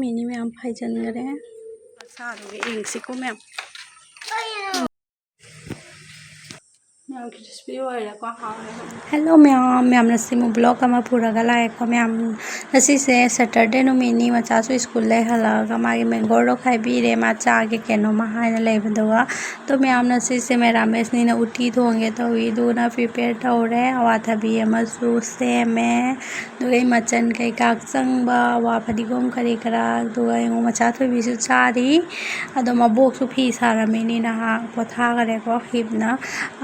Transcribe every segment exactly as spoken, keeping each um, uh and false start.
ꯃꯤꯅꯤ ꯃꯌꯥꯝ ꯐꯥꯏꯖꯟꯈꯔꯦ꯫ ꯁꯥꯗꯨꯒ ꯌꯦꯡꯁꯤꯀꯣ ꯃꯌꯥꯝ꯫ ꯃꯌꯥꯝ ꯈ꯭ꯔꯤꯁꯄꯤ ꯑꯣꯏꯔꯦꯀꯣ, ꯍꯥꯎꯔꯦ꯫ ꯍꯦꯜꯂꯣ ꯃꯌꯥꯝ, ꯃꯌꯥꯝꯅ ꯁꯤꯃꯨ ꯕ꯭ꯂꯣꯛ ꯑꯃ ꯄꯨꯔꯒ ꯂꯥꯛꯑꯦꯀꯣ ꯃꯌꯥꯝ꯫ ꯉꯁꯤꯁꯦ ꯁꯦꯇꯔꯗꯦ ꯅꯨꯃꯤꯠꯅꯤ, ꯃꯆꯥꯁꯨ ꯁ꯭ꯀꯨꯜ ꯂꯩꯍꯜꯂꯛꯑꯒ ꯃꯥꯒꯤ ꯃꯦꯡꯒꯣꯔꯗꯣ ꯈꯥꯏꯕꯤꯔꯦ, ꯃꯥ ꯆꯥꯒꯦ ꯀꯩꯅꯣꯝꯃ ꯍꯥꯏꯅ ꯂꯩꯕꯗꯨꯒ꯫ ꯑꯗꯣ ꯃꯌꯥꯝꯅ ꯁꯤꯁꯦ ꯃꯦꯔꯥꯃꯦꯁꯅꯤꯅ ꯎꯇꯤ ꯊꯣꯡꯒꯦ ꯇꯧꯏ, ꯑꯗꯨꯅ ꯄ꯭ꯔꯤꯄꯦꯌꯔ ꯇꯧꯔꯦ꯫ ꯑꯋꯥꯊꯕꯤ ꯑꯃꯁꯨ ꯁꯦꯝꯃꯦ, ꯑꯗꯨꯒ ꯑꯩ ꯃꯆꯟ ꯀꯩꯀꯥ ꯆꯪꯕ, ꯑꯋꯥ ꯐꯗꯤꯒꯣꯝ ꯀꯔꯤ ꯀꯔꯥ, ꯑꯗꯨꯒ ꯌꯦꯡꯉꯨ ꯃꯆꯥ ꯊꯣꯏꯕꯤꯁꯨ ꯆꯥꯔꯤ꯫ ꯑꯗꯣ ꯃꯕꯣꯛꯁꯨ ꯐꯤ ꯁꯥꯔꯝꯃꯤꯅꯤ ꯅꯍꯥꯛ ꯄꯣꯊꯥꯈꯔꯦꯀꯣ ꯍꯤꯞꯅ꯫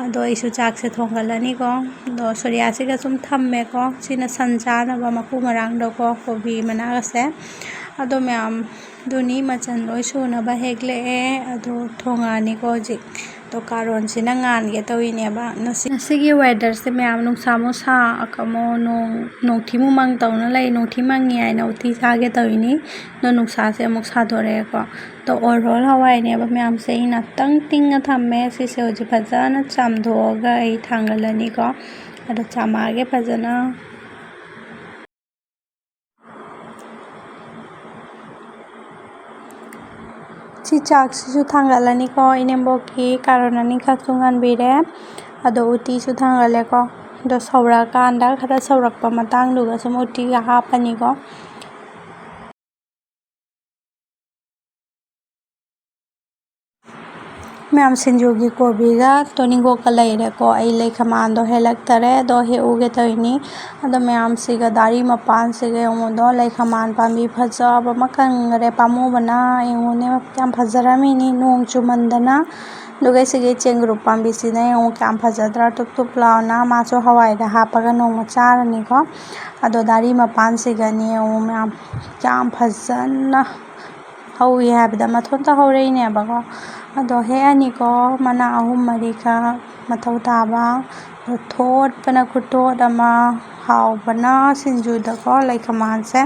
ꯑꯗꯣ ꯑꯩꯁꯨ ꯆꯥꯛꯁꯦ ꯊꯣꯡꯒꯠꯂꯅꯤꯀꯣ꯫ ꯑꯗꯣ ꯁꯣꯔꯤꯌꯥꯁꯤꯒ ꯁꯨꯝ ꯊꯝꯃꯦꯀꯣ꯫ ꯁꯤꯅ ꯁꯟ ꯆꯥꯅꯕ ꯃꯀꯨ ꯃꯔꯥꯡꯗꯣꯀꯣ, ꯀꯣꯕꯤ ꯃꯅꯥꯒꯁꯦ꯫ ꯑꯗꯣ ꯃꯌꯥꯝ ꯑꯗꯨꯅꯤ ꯃꯆꯟ ꯂꯣꯏ ꯁꯨꯅꯕ ꯍꯦꯛꯂꯛꯑꯦ꯫ ꯑꯗꯣ ꯊꯣꯡꯉꯛꯑꯅꯤꯀꯣ ꯍꯧꯖꯤꯛ꯫ ꯑꯗꯣ ꯀꯥꯔꯣꯟꯁꯤꯅ ꯉꯥꯟꯒꯦ ꯇꯧꯔꯤꯅꯦꯕ꯫ ꯉꯁꯤ, ꯉꯁꯤꯒꯤ ꯋꯦꯗꯔꯁꯦ ꯃꯌꯥꯝ ꯅꯨꯡꯁꯥ ꯑꯃꯨꯛ ꯁꯥ, ꯑꯃꯨꯛ ꯅꯣꯡ, ꯅꯣꯡꯊꯤ ꯑꯃꯨꯛ ꯃꯪ ꯇꯧꯅ ꯂꯩ꯫ ꯅꯣꯡꯊꯤ ꯃꯪꯉꯤ ꯍꯥꯏꯅ ꯎꯇꯤ ꯆꯥꯒꯦ ꯇꯧꯔꯤꯅꯤ꯫ ꯑꯗꯣ ꯅꯨꯡꯁꯥꯁꯦ ꯑꯃꯨꯛ ꯁꯥꯗꯣꯔꯛꯑꯦꯀꯣ꯫ ꯑꯗꯣ ꯑꯣꯔꯍꯣꯜ ꯍꯋꯥꯏꯅꯦꯕ ꯃꯌꯥꯝꯁꯦ꯫ ꯑꯩꯅ ꯉꯥꯛꯇꯪ ꯇꯤꯡꯉ ꯊꯝꯃꯦ꯫ ꯁꯤꯁꯦ ꯍꯧꯖꯤꯛ ꯐꯖꯅ ꯆꯥꯝꯊꯣꯛꯑꯒ ꯑꯩ ꯊꯥꯡꯒꯠꯂꯅꯤꯀꯣ꯫ ꯑꯗꯣ ꯆꯥꯝꯃꯛꯑꯒꯦ ꯐꯖꯅ꯫ ꯁꯤ ꯆꯥꯛꯁꯤꯁꯨ ꯊꯥꯡꯒꯠꯂꯅꯤꯀꯣ꯫ ꯏꯅꯦꯝꯕꯣꯛꯀꯤ ꯀꯥꯔꯣꯟ ꯑꯅꯤꯈꯛꯁꯨ ꯉꯥꯟꯕꯤꯔꯦ꯫ ꯑꯗꯣ ꯎꯇꯤꯁꯨ ꯊꯥꯡꯒꯠꯂꯦꯀꯣ꯫ ꯑꯗꯣ ꯁꯧꯔꯛꯑꯀꯥꯟꯗ, ꯈꯔ ꯁꯧꯔꯛꯄ ꯃꯇꯥꯡꯗꯨꯒ ꯁꯨꯝ ꯎꯇꯤꯒ ꯍꯥꯞꯄꯅꯤꯀꯣ꯫ ꯃꯌꯥꯝ ꯁꯤꯡꯖꯨꯒꯤ ꯀꯣꯕꯤꯒ ꯇꯣꯅꯤꯡꯈꯣꯛꯀ ꯂꯩꯔꯦꯀꯣ꯫ ꯑꯩ ꯂꯩ ꯈꯥꯃꯥꯟꯗꯣ ꯍꯦꯛꯂꯛꯇꯔꯦ, ꯑꯗꯣ ꯍꯦꯛꯎꯒꯦ ꯇꯧꯔꯤꯅꯤ꯫ ꯑꯗꯣ ꯃꯌꯥꯝꯁꯤꯒ ꯗꯥꯔꯤ ꯃꯄꯥꯟꯁꯤꯒ ꯌꯦꯡꯉꯨꯗꯣ, ꯂꯩ ꯈꯥꯃꯥꯟ ꯄꯥꯝꯕꯤ ꯐꯖꯕ ꯑꯃ ꯀꯪꯈꯔꯦ, ꯄꯥꯝꯃꯨꯕꯅ꯫ ꯌꯦꯡꯉꯨꯅꯦ, ꯌꯥꯝ ꯐꯖꯔꯝꯃꯤꯅꯤ ꯅꯣꯡ ꯆꯨꯃꯟꯗꯅ꯫ ꯑꯗꯨꯒ ꯁꯤꯒꯤ ꯆꯦꯡꯒ꯭ꯔꯨꯞ ꯄꯥꯝꯕꯤꯁꯤꯅ ꯌꯦꯡꯉꯨ ꯀꯌꯥꯝ ꯐꯖꯗ꯭ꯔꯥ, ꯇꯨꯞ ꯇꯨꯞ ꯂꯥꯎꯅ꯫ ꯃꯥꯁꯨ ꯍꯋꯥꯏꯗ ꯍꯥꯞꯄꯒ ꯅꯣꯡꯃ ꯆꯥꯔꯅꯤꯀꯣ꯫ ꯑꯗꯣ ꯗꯥꯔꯤ ꯃꯄꯥꯟꯁꯤꯒꯅꯤ ꯌꯦꯡꯉꯨ ꯃꯌꯥꯝ, ꯀꯌꯥꯝ ꯐꯖꯅ ꯍꯧꯏ ꯍꯥꯏꯕꯗ ꯃꯊꯣꯟꯇ ꯍꯧꯔꯛꯏꯅꯦꯕꯀꯣ꯫ ꯑꯗꯣ ꯍꯦꯛꯑꯅꯤꯀꯣ, ꯃꯅꯥ ꯑꯍꯨꯝ ꯃꯔꯤꯈꯛ ꯃꯊꯧ ꯇꯥꯕ꯫ ꯑꯗꯣ ꯊꯣꯠꯄꯅ ꯈꯨꯊꯣꯠ ꯑꯃ, ꯍꯥꯎꯕꯅ ꯁꯤꯡꯖꯨꯗꯀꯣ ꯂꯩ ꯈꯥꯃꯥꯟꯁꯦ꯫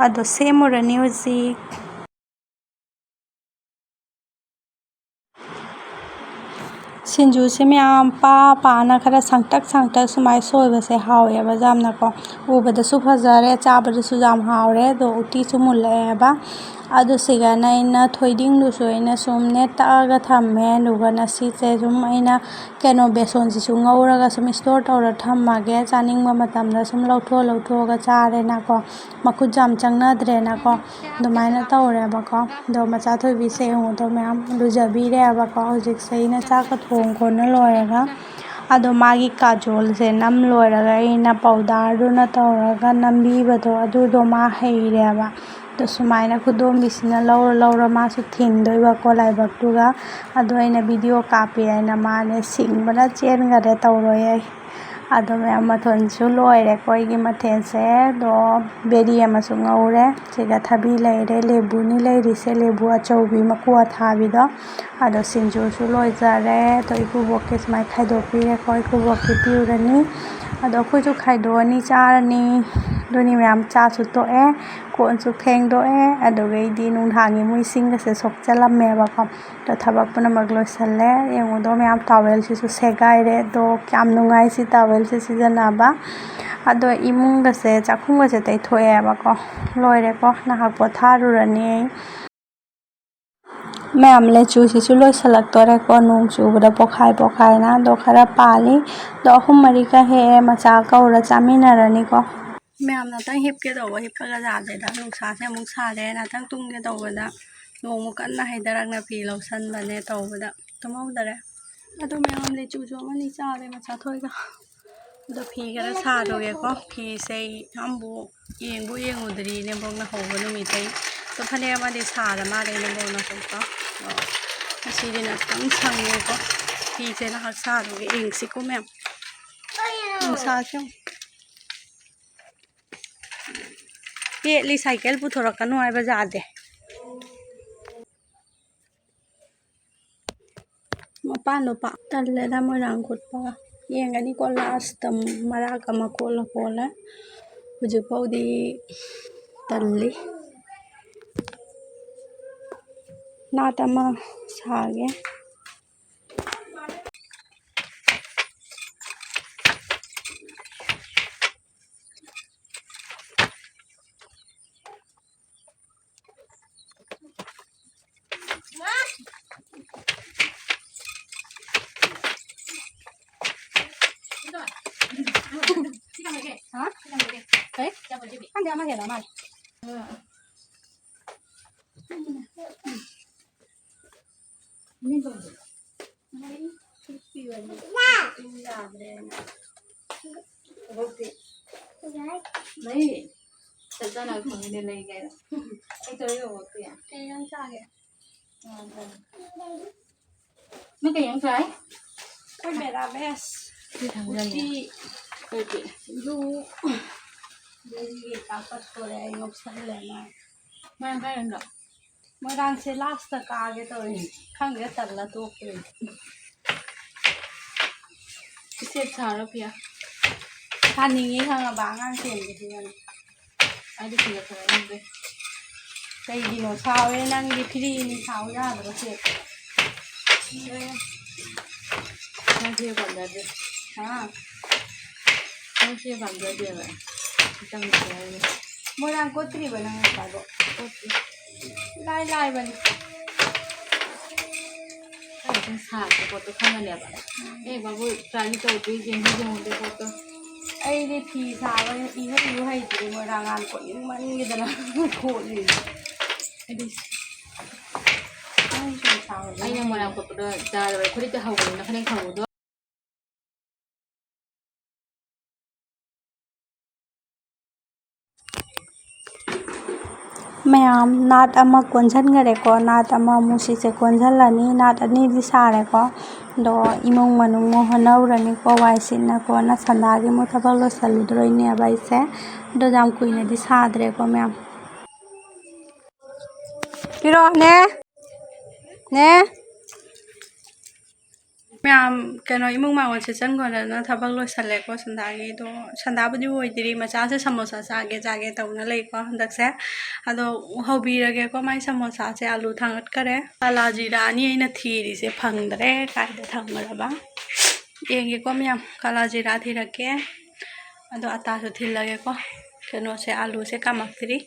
ꯑꯗꯣ ꯁꯦꯝꯃꯨꯔꯅꯤ ꯍꯧꯖꯤꯛ꯫ ꯁꯤꯡꯖꯨꯁꯦ ꯃꯌꯥꯝ ꯄꯥ ꯄꯥꯅ ꯈꯔ ꯁꯥꯡꯇꯛ ꯁꯥꯡꯇꯛ ꯁꯨꯃꯥꯏꯅ ꯁꯣꯏꯕꯁꯦ ꯍꯥꯎꯋꯦꯕ ꯌꯥꯝꯅꯀꯣ꯫ ꯎꯕꯗꯁꯨ ꯐꯖꯔꯦ, ꯆꯥꯕꯗꯁꯨ ꯌꯥꯝ ꯍꯥꯎꯔꯦ, ꯑꯗꯣ ꯎꯇꯤꯁꯨ ꯃꯨꯜꯂꯛꯑꯦꯕ꯫ ꯑꯗꯨ ꯁꯤꯒꯅ ꯑꯩꯅ ꯊꯣꯏꯗꯤꯡꯗꯨꯁꯨ ꯑꯩꯅ ꯁꯨꯝ ꯅꯦꯠ ꯇꯛꯑꯒ ꯊꯝꯃꯦ꯫ ꯑꯗꯨꯒ ꯉꯁꯤꯁꯦ ꯁꯨꯝ ꯑꯩꯅ ꯀꯩꯅꯣ ꯕꯦꯁꯣꯟꯁꯤꯁꯨ ꯉꯧꯔꯒ ꯁꯨꯝ store ꯇꯧꯔ ꯊꯝꯃꯒꯦ, ꯆꯥꯅꯤꯡꯕ ꯃꯇꯝꯗ ꯁꯨꯝ ꯂꯧꯊꯣꯛ ꯂꯧꯊꯣꯛꯑꯒ ꯆꯥꯔꯦꯅꯀꯣ꯫ ꯃꯈꯨꯠ ꯌꯥꯝ ꯆꯪꯅꯗ꯭ꯔꯦꯅꯀꯣ꯫ ꯑꯗꯨꯃꯥꯏꯅ ꯇꯧꯔꯦꯕꯀꯣ꯫ ꯑꯗꯣ ꯃꯆꯥ ꯊꯣꯏꯕꯤꯁꯦ ꯌꯦꯡꯉꯨꯗꯣ ꯃꯌꯥꯝ ꯂꯨꯖꯕꯤꯔꯦꯕꯀꯣ꯫ ꯍꯧꯖꯤꯛꯁꯦ ꯑꯩꯅ ꯆꯥꯛꯀ ꯊꯣꯡ ꯈꯣꯠꯅ ꯂꯣꯏꯔꯒ, ꯑꯗꯣ ꯃꯥꯒꯤ ꯀꯥꯖꯣꯜꯁꯦ ꯅꯝ ꯂꯣꯏꯔꯒ ꯑꯩꯅ powderꯗꯨꯅ ꯇꯧꯔꯒ ꯅꯝꯕꯤꯕꯗꯣ ꯑꯗꯨꯗꯣ ꯃꯥ ꯍꯩꯔꯦꯕ꯫ ꯑꯗꯣ ꯁꯨꯃꯥꯏꯅ ꯈꯨꯗꯣꯝꯕꯤꯁꯤꯅ ꯂꯧꯔ ꯂꯧꯔ ꯃꯥꯁꯨ ꯊꯤꯟꯗꯣꯏꯕꯀꯣ ꯂꯥꯏꯕꯛꯇꯨꯒ꯫ ꯑꯗꯣ ꯑꯩꯅ video ꯀꯥꯞꯄꯦ ꯍꯥꯏꯅ ꯃꯥꯅꯦ ꯁꯤꯡꯕꯅ ꯆꯦꯟꯈꯔꯦ, ꯇꯧꯔꯣꯏ ꯑꯩ꯫ ꯑꯗꯣ ꯃꯌꯥꯝ ꯃꯊꯣꯟꯁꯨ ꯂꯣꯏꯔꯦꯀꯣ ꯑꯩꯒꯤ ꯃꯊꯦꯜꯁꯦ꯫ ꯑꯗꯣ ꯕꯦꯔꯤ ꯑꯃꯁꯨ ꯉꯧꯔꯦ꯫ ꯁꯤꯗ ꯊꯕꯤ ꯂꯩꯔꯦ, ꯂꯦꯕꯨꯅꯤ ꯂꯩꯔꯤꯁꯦ, ꯂꯦꯕꯨ ꯑꯆꯧꯕꯤ ꯃꯀꯨ ꯑꯊꯥꯕꯤꯗꯣ꯫ ꯑꯗꯣ ꯁꯤꯡꯖꯨꯁꯨ ꯂꯣꯏꯖꯔꯦ꯫ ꯑꯗꯣ ꯏꯀꯨꯕꯣꯛꯀꯤ ꯁꯨꯃꯥꯏꯅ ꯈꯥꯏꯗꯣꯛꯄꯤꯔꯦꯀꯣ, ꯏꯀꯨꯕꯣꯛꯀꯤ ꯄꯤꯔꯨꯔꯅꯤ꯫ ꯑꯗꯣ ꯑꯩꯈꯣꯏꯁꯨ ꯈꯥꯏꯗꯣꯛꯑꯅꯤ, ꯆꯥꯔꯅꯤ꯫ ꯑꯗꯨꯅꯤ ꯃꯌꯥꯝ, ꯆꯥꯁꯨ ꯇꯣꯛꯑꯦ, ꯀꯣꯟꯁꯨ ꯐꯦꯡꯗꯣꯛꯑꯦ, ꯑꯗꯨꯒꯩꯗꯤ ꯅꯨꯡꯗꯥꯡꯒꯤ ꯃꯣꯏ ꯁꯤꯡꯒꯁꯦ ꯁꯣꯛꯆꯜꯂꯝꯃꯦꯕꯀꯣ꯫ ꯑꯗꯣ ꯊꯕꯛ ꯄꯨꯝꯅꯃꯛ ꯂꯣꯏꯁꯜꯂꯦ꯫ ꯌꯦꯡꯉꯨꯗꯣ ꯃꯌꯥꯝ, towelꯁꯤꯁꯨ ꯁꯦꯒꯥꯏꯔꯦ꯫ ꯑꯗꯣ ꯀꯌꯥꯝ ꯅꯨꯡꯉꯥꯏ ꯁꯤ towelꯁꯦ ꯁꯤꯖꯤꯟꯅꯕ꯫ ꯑꯗꯣ ꯏꯃꯨꯡꯒꯁꯦ, ꯆꯥꯛꯈꯨꯝꯒꯁꯦ ꯇꯩꯊꯣꯛꯑꯦꯕꯀꯣ꯫ ꯂꯣꯏꯔꯦꯀꯣ, ꯉꯥꯏꯍꯥꯛ ꯄꯣꯊꯥꯔꯨꯔꯅꯤ ꯑꯩ꯫ ꯃꯌꯥꯝ, ꯂꯦꯆꯨꯁꯤꯁꯨ ꯂꯣꯏꯁꯤꯜꯂꯛꯇꯣꯔꯦꯀꯣ, ꯅꯣꯡ ꯆꯨꯕꯗ ꯄꯣꯛꯈꯥꯏ ꯄꯣꯛꯈꯥꯏꯅ꯫ ꯑꯗꯣ ꯈꯔ ꯄꯥꯜꯂꯤ꯫ ꯑꯗꯣ ꯑꯍꯨꯝ ꯃꯔꯤꯒ ꯍꯦꯛꯑꯦ, ꯃꯆꯥ ꯀꯧꯔ ꯆꯥꯃꯤꯟꯅꯔꯅꯤꯀꯣ꯫ ꯃꯌꯥꯝ, ꯉꯥꯛꯇꯪ ꯍꯤꯞꯀꯦ ꯇꯧꯕ, ꯍꯤꯞꯄꯒ ꯌꯥꯗꯦꯗ, ꯅꯨꯡꯁꯥꯁꯦ ꯑꯃꯨꯛ ꯁꯥꯔꯦ꯫ ꯉꯥꯛꯇꯪ ꯇꯨꯝꯒꯦ ꯇꯧꯕꯗ ꯅꯣꯡꯃꯨꯛ ꯀꯟꯅ ꯍꯩꯊꯔꯛꯅ ꯐꯤ ꯂꯧꯁꯟꯕꯅꯦ ꯇꯧꯕꯗ ꯇꯨꯝꯍꯧꯗꯔꯦ꯫ ꯑꯗꯣ ꯃꯌꯥꯝ, ꯂꯦꯆꯨꯁꯨ ꯑꯃꯅꯤ ꯆꯥꯔꯦ ꯃꯆꯥ ꯊꯣꯏꯒ꯫ ꯑꯗꯣ ꯐꯤ ꯈꯔ ꯁꯥꯔꯨꯒꯦꯀꯣ꯫ ꯐꯤꯁꯦ ꯑꯩ ꯑꯝꯕꯨ ꯌꯦꯡꯕꯨ ꯌꯦꯡꯉꯨꯗ꯭ꯔꯤ ꯏꯅꯦꯝꯕꯣꯛꯅ ꯍꯧꯕ ꯅꯨꯃꯤꯠꯇꯩ꯫ ꯑꯗꯣ ꯐꯅꯦꯛ ꯑꯃꯗꯤ ꯁꯥꯔ ꯃꯥꯜꯂꯦ ꯏꯅꯦꯝꯕꯣꯛꯅ ꯁꯨꯝꯀꯣ꯫ ꯑꯗꯣ ꯉꯁꯤꯗꯤ ꯉꯥꯛꯇꯪ ꯁꯪꯉꯦꯀꯣ꯫ ꯐꯤꯁꯦ ꯉꯥꯏꯍꯥꯛ ꯁꯥꯔꯨꯒꯦ, ꯌꯦꯡꯁꯤꯀꯣ ꯃꯌꯥꯝ꯫ ꯅꯨꯡꯁꯥꯁꯦ ꯌꯦꯡꯉꯨ꯫ ꯄꯦꯠꯂꯤ, ꯁꯥꯏꯀꯜ ꯄꯨꯊꯣꯔꯛꯀꯅꯨ ꯍꯥꯏꯕ ꯌꯥꯗꯦ꯫ ꯃꯄꯥꯟꯗꯣ ꯄꯥꯛ ꯇꯜꯂꯦꯗ ꯃꯣꯏꯔꯥꯡ ꯀꯨꯠꯄꯒ꯫ ꯌꯦꯡꯒꯅꯤꯀꯣ, lastꯇ ꯃꯔꯥꯛ ꯑꯃ ꯀꯣꯜꯂ ꯀꯣꯜꯂ꯫ ꯍꯧꯖꯤꯛꯐꯥꯎꯗꯤ ꯇꯜꯂꯤ꯫ ꯅꯥꯠ ꯑꯃ ꯁꯥꯒꯦ꯫ ꯑꯃ ꯍꯦꯜꯂ ꯃꯥꯜꯂꯦ꯫ ꯂꯩ꯫ ꯆꯠꯇꯅ ꯈꯪꯗꯦ ꯂꯩ ꯀꯩꯅꯣ꯫ ꯑꯩ ꯇꯧꯔꯤ ꯌꯦꯡꯉꯣ ꯄꯤꯌꯥ꯫ ꯀꯩ ꯏꯟꯖꯥꯡ ꯆꯥꯒꯦ? ꯅꯪ ꯀꯩ ꯏꯟꯖꯥꯡ ꯆꯥꯏ? ꯑꯩꯈꯣꯏ ꯃꯦꯔꯥꯃꯦꯁ꯫ ꯁꯤ ꯊꯝꯖꯜꯂꯦ꯫ ꯎꯇꯤ꯫ ꯀꯩꯒꯤ? ꯁꯤꯡꯖꯨ꯫ ꯑꯗꯒꯤ ꯀꯥꯀꯠ ꯇꯣꯔꯦ ꯑꯩ ꯉꯧꯁꯜꯂꯦ ꯃꯥ꯫ ꯃꯥ ꯀꯥꯏ ꯌꯣꯟꯗꯣ? ꯃꯣꯏꯔꯥꯡꯁꯦ ꯂꯥꯁꯇ ꯀꯥꯒꯦ ꯇꯧꯔꯤꯅꯦ꯫ ꯈꯪꯗꯦ, ꯇꯜꯂ ꯇꯣꯛꯈꯤꯕꯅꯤ꯫ ꯁꯦꯠ ꯁꯥꯔꯣ ꯄꯤꯌꯥ꯫ ꯁꯥꯅꯤꯡꯉꯤ ꯈꯪꯉꯕ, ꯑꯉꯥꯡ ꯆꯦꯟꯕꯁꯤꯗꯅꯦ꯫ ꯑꯩꯗꯤ ꯁꯤꯗ ꯐꯖꯅ ꯌꯦꯡꯗꯣꯏ꯫ ꯀꯩꯒꯤꯅꯣ? ꯁꯥꯎꯋꯦ ꯅꯪꯗꯤ, ꯐ꯭ꯔꯤꯅꯤ, ꯁꯥꯎ ꯌꯥꯗ꯭ꯔꯣ ꯁꯦꯠ? ꯅꯪ ꯁꯦꯠ ꯄꯥꯝꯖꯗꯦ꯫ ꯍꯥ? ꯅꯪ ꯁꯦꯠ ꯄꯥꯝꯖꯗꯦꯕ꯫ ꯈꯤꯇꯪ ꯁꯦꯠ ꯍꯥꯏꯅꯤ꯫ ꯃꯣꯏꯔꯥꯡ ꯀꯣꯠꯇ꯭ꯔꯤꯕ ꯅꯪ ꯉꯁꯥꯏꯕꯣ? ꯀꯣꯠꯇ꯭ꯔꯤ꯫ ꯏꯂꯥꯏ ꯂꯥꯏꯕꯅꯤ꯫ ꯑꯩ ꯁꯨꯝ ꯁꯥꯕ ꯄꯣꯠꯇꯣ ꯈꯪꯉꯅꯦꯕ꯫ ꯎꯝ꯫ ꯑꯦ, ꯕꯥꯕꯨ, try ꯇꯧꯗ꯭ꯔꯤ, ꯌꯦꯡꯗꯤ ꯌꯦꯡꯍꯧꯗꯦ ꯄꯣꯠꯇꯣ꯫ ꯑꯩꯗꯤ ꯐꯤ ꯁꯥꯕ ꯏꯍꯩꯕꯨ ꯍꯩꯇ꯭ꯔꯤ, ꯃꯣꯏꯔꯥꯡ ꯉꯥꯟ ꯀꯣꯠꯅꯤꯡꯃꯟꯒꯤꯗꯅ ꯀꯣꯠꯂꯤꯅꯤ꯫ ꯑꯩꯗꯤ ꯅꯪ ꯁꯨꯝ ꯁꯥꯕꯗꯣ ꯑꯩꯅ ꯃꯣꯏꯔꯥꯡ ꯀꯣꯠꯄꯗꯣ ꯌꯥꯗꯕ, ꯐꯨꯔꯤꯠꯇ ꯍꯧꯕꯅꯤꯅ ꯐꯅꯦꯛ ꯍꯧꯕꯗꯣ꯫ ꯃꯌꯥꯝ, ꯅꯥꯠ ꯑꯃ ꯀꯣꯟꯁꯤꯟꯈꯔꯦꯀꯣ, ꯅꯥꯠ ꯑꯃ ꯑꯃꯨꯛ ꯁꯤꯁꯦ ꯀꯣꯟꯁꯤꯜꯂꯅꯤ, ꯅꯥꯠ ꯑꯅꯤꯗꯤ ꯁꯥꯔꯦꯀꯣ꯫ ꯑꯗꯣ ꯏꯃꯨꯡ ꯃꯅꯨꯡ ꯍꯣꯠꯅꯧꯔꯅꯤꯀꯣ, ꯋꯥꯏ ꯁꯤꯠꯅꯀꯣ, ꯅ ꯁꯟꯗꯥꯒꯤ ꯑꯃꯨꯛ ꯊꯕꯛ ꯂꯣꯏꯁꯤꯜꯂꯨꯗꯣꯏꯅꯦꯕ ꯑꯩꯁꯦ꯫ ꯑꯗꯣ ꯌꯥꯝ ꯀꯨꯏꯅꯗꯤ ꯁꯥꯗ꯭ꯔꯦꯀꯣ ꯃꯌꯥꯝ꯫ ꯄꯤꯔꯛꯑꯣꯅꯦ꯫ ꯅꯦ꯫ ꯃꯌꯥꯝ, ꯀꯩꯅꯣ, ꯏꯃꯨꯡ ꯃꯥꯡꯒꯣꯜ ꯁꯤꯠꯆꯟ ꯈꯣꯠꯆꯟꯗꯅ ꯊꯕꯛ ꯂꯣꯏꯁꯜꯂꯦꯀꯣ ꯁꯟꯗꯥꯒꯤꯗꯣ꯫ ꯁꯟꯗꯥꯕꯨꯗꯤ ꯑꯣꯏꯗ꯭ꯔꯤ, ꯃꯆꯥꯁꯦ ꯁꯃꯣꯁꯥ ꯆꯥꯒꯦ ꯆꯥꯒꯦ ꯇꯧꯅ ꯂꯩꯀꯣ ꯍꯟꯗꯛꯁꯦ꯫ ꯑꯗꯣ ꯍꯧꯕꯤꯔꯒꯦꯀꯣ, ꯃꯥꯏ ꯁꯃꯣꯁꯥꯁꯦ ꯑꯂꯨ ꯊꯥꯡꯒꯠꯈꯔꯦ꯫ ꯀꯥꯂꯥ ꯖꯤꯔꯥ ꯑꯅꯤ ꯑꯩꯅ ꯊꯤꯔꯤꯁꯦ ꯐꯪꯗ꯭ꯔꯦ, ꯀꯥꯏꯗ ꯊꯝꯈ꯭ꯔꯕ? ꯌꯦꯡꯒꯦꯀꯣ ꯃꯌꯥꯝ, ꯀꯥꯂꯥ ꯖꯤꯔꯥ ꯊꯤꯔꯛꯀꯦ꯫ ꯑꯗꯣ ꯑꯇꯥꯁꯨ ꯊꯤꯜꯂꯒꯦꯀꯣ꯫ ꯀꯩꯅꯣꯁꯦ, ꯑꯂꯨꯁꯦ ꯀꯥꯝꯃꯛꯇ꯭ꯔꯤ꯫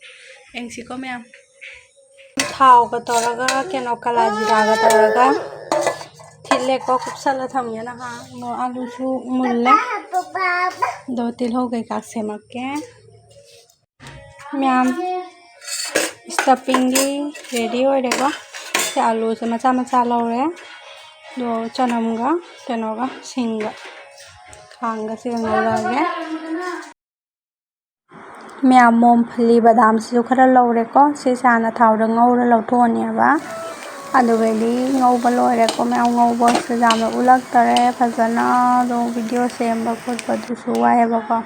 ꯌꯦꯡꯁꯤꯀꯣ ꯃꯌꯥꯝ꯫ ꯊꯥꯎꯒ ꯇꯧꯔꯒ ꯀꯩꯅꯣ ꯀꯥꯂꯥ ꯖꯤꯔꯥꯒ ꯇꯧꯔꯒ ꯊꯤꯠꯂꯦꯀꯣ, ꯀꯨꯞꯁꯜꯂ ꯊꯝꯒꯦ ꯅꯍꯥꯟ꯫ ꯑꯗꯣ ꯑꯂꯨꯁꯨ ꯃꯨꯜꯂꯦ꯫ ꯑꯗꯣ ꯇꯤꯜꯍꯧ ꯀꯩꯀꯥ ꯁꯦꯝꯃꯛꯀꯦ꯫ ꯃꯌꯥꯝ, ꯁ꯭ꯇꯐꯤꯡꯒꯤ ꯔꯦꯗꯤ ꯑꯣꯏꯔꯦꯀꯣ꯫ ꯁꯤ ꯑꯥꯂꯨꯁꯦ ꯃꯆꯥ ꯃꯆꯥ ꯂꯧꯔꯦ, ꯑꯗꯣ ꯆꯅꯝꯒ ꯀꯩꯅꯣꯒ ꯁꯤꯡꯒ ꯈꯥꯡꯒꯁꯤꯒ ꯉꯧꯔꯛꯑꯒꯦ꯫ ꯃꯌꯥꯝ, ꯃꯣꯝꯐꯂꯤ ꯕꯗꯥꯝꯁꯤꯁꯨ ꯈꯔ ꯂꯧꯔꯦꯀꯣ꯫ ꯁꯤꯁꯦ ꯍꯥꯟꯅ ꯊꯥꯎꯗ ꯉꯧꯔ ꯂꯧꯊꯣꯛꯑꯅꯦꯕ꯫ ꯑꯗꯨꯒꯩꯗꯤ ꯉꯧꯕ ꯂꯣꯏꯔꯦꯀꯣ꯫ ꯃꯌꯥꯝ ꯉꯧꯕꯁꯨ ꯌꯥꯝꯅ ꯎꯠꯂꯛꯇꯔꯦ ꯐꯖꯅ꯫ ꯑꯗꯣ ꯚꯤꯗꯤꯑꯣ ꯁꯦꯝꯕ ꯈꯣꯠꯄꯗꯨꯁꯨ ꯋꯥꯏꯑꯦꯕꯀꯣ꯫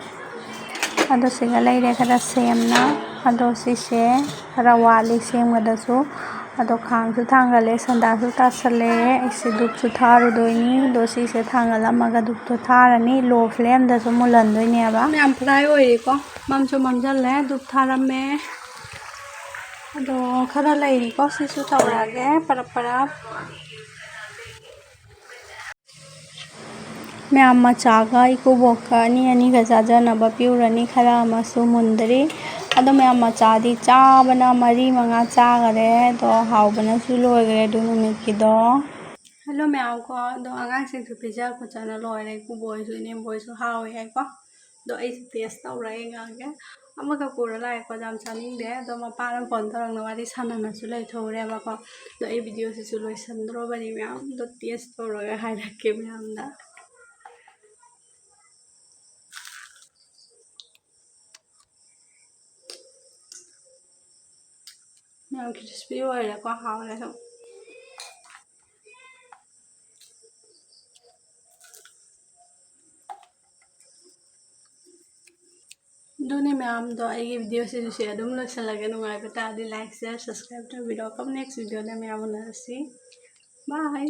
ꯑꯗꯣ ꯁꯤꯒ ꯂꯩꯔꯦ ꯈꯔ ꯁꯦꯝꯅ꯫ ꯑꯗꯣ ꯁꯤꯁꯦ ꯈꯔ ꯋꯥꯠꯂꯤ ꯁꯦꯝꯒꯗꯁꯨ꯫ ꯑꯗꯣ ꯈꯥꯡꯁꯨ ꯊꯥꯡꯒꯠꯂꯦ, ꯁꯟꯗꯥꯁꯨ ꯇꯥꯁꯜꯂꯦ꯫ ꯑꯩꯁꯦ ꯙꯨꯞꯁꯨ ꯊꯥꯔꯨꯗꯣꯏꯅꯤ꯫ ꯑꯗꯣ ꯁꯤꯁꯦ ꯊꯥꯡꯒꯠꯂꯝꯃꯒ ꯙꯨꯞꯇꯣ ꯊꯥꯔꯅꯤ꯫ ꯂꯣ ꯐ꯭ꯂꯦꯝꯗꯁꯨ ꯃꯨꯜꯍꯟꯗꯣꯏꯅꯦꯕ꯫ ꯌꯥꯝ ꯐ꯭ꯔꯥꯏ ꯑꯣꯏꯔꯦꯀꯣ꯫ ꯃꯝꯁꯨ ꯃꯝꯁꯤꯜꯂꯦ꯫ ꯙꯨꯞ ꯊꯥꯔꯝꯃꯦ꯫ ꯑꯗꯣ ꯈꯔ ꯂꯩꯔꯤꯀꯣ꯫ ꯁꯤꯁꯨ ꯇꯧꯔꯛꯑꯒꯦ ꯄꯔꯞ ꯄꯔꯞ꯫ ꯃꯌꯥꯝ, ꯃꯆꯥꯒ ꯏꯀꯨꯕꯣꯛꯀ ꯑꯅꯤ ꯑꯅꯤꯒ ꯆꯥꯖꯅꯕ ꯄꯤꯎꯔꯅꯤ꯫ ꯈꯔ ꯑꯃꯁꯨ ꯃꯨꯟꯗ꯭ꯔꯤ꯫ ꯑꯗꯣ ꯃꯌꯥꯝ, ꯃꯆꯥꯗꯤ ꯆꯥꯕꯅ ꯃꯔꯤ ꯃꯉꯥ ꯆꯥꯈꯔꯦ꯫ ꯑꯗꯣ ꯍꯥꯎꯕꯅꯁꯨ ꯂꯣꯏꯈ꯭ꯔꯦ ꯑꯗꯨ ꯅꯨꯃꯤꯠꯀꯤꯗꯣ꯫ ꯍꯜꯂꯣ ꯃꯌꯥꯝ ꯀꯣ, ꯑꯗꯣ ꯑꯉꯥꯡꯁꯤꯡꯁꯨ ꯄꯤꯖ ꯈꯣꯠꯆꯅ ꯂꯣꯏꯔꯦ꯫ ꯏꯀꯨꯕꯣꯏꯁꯨ ꯏꯅꯦꯝꯕꯣꯏꯁꯨ ꯍꯥꯎꯋꯦ ꯍꯥꯏꯀꯣ꯫ ꯑꯗꯣ ꯑꯩꯁꯨ ꯇꯦꯁ ꯇꯧꯔ ꯌꯦꯡꯉꯛꯑꯒꯦ꯫ ꯑꯃꯈꯛ ꯄꯨꯔ ꯂꯥꯛꯑꯦꯀꯣ, ꯌꯥꯝ ꯆꯥꯅꯤꯡꯗꯦ꯫ ꯑꯗꯣ ꯃꯄꯥꯅ ꯐꯣꯟ ꯇꯧꯔꯛꯅ ꯋꯥꯔꯤ ꯁꯥꯟꯅꯅꯁꯨ ꯂꯩꯊꯣꯛꯎꯔꯦꯕꯀꯣ꯫ ꯑꯗꯣ ꯑꯩ ꯚꯤꯗꯤꯑꯣꯁꯤꯁꯨ ꯂꯣꯏꯁꯤꯟꯗ꯭ꯔꯣꯕꯅꯤ ꯃꯌꯥꯝ꯫ ꯑꯗꯣ ꯇꯦꯁ ꯇꯧꯔꯒ ꯍꯥꯏꯔꯛꯀꯦ ꯃꯌꯥꯝꯗ꯫ ꯌꯥꯝ ꯀ꯭ꯔꯤꯁꯄꯤ ꯑꯣꯏꯔꯦꯀꯣ, ꯍꯥꯎꯔꯦ ꯑꯗꯨꯝ꯫ ꯑꯗꯨꯅꯤ ꯃꯌꯥꯝꯗꯣ, ꯑꯩꯒꯤ ꯚꯤꯗꯤꯑꯣꯁꯤꯁꯨ ꯁꯤ ꯑꯗꯨꯝ ꯂꯣꯏꯁꯤꯜꯂꯒꯦ꯫ ꯅꯨꯡꯉꯥꯏꯕ ꯇꯥꯔꯗꯤ like, share, subscribe ꯇꯧꯕꯤꯔꯣ꯫ ꯀꯝ next ꯚꯤꯗꯤꯑꯣꯗ ꯃꯌꯥꯝ ꯎꯅꯔꯁꯤ꯫ Bye꯫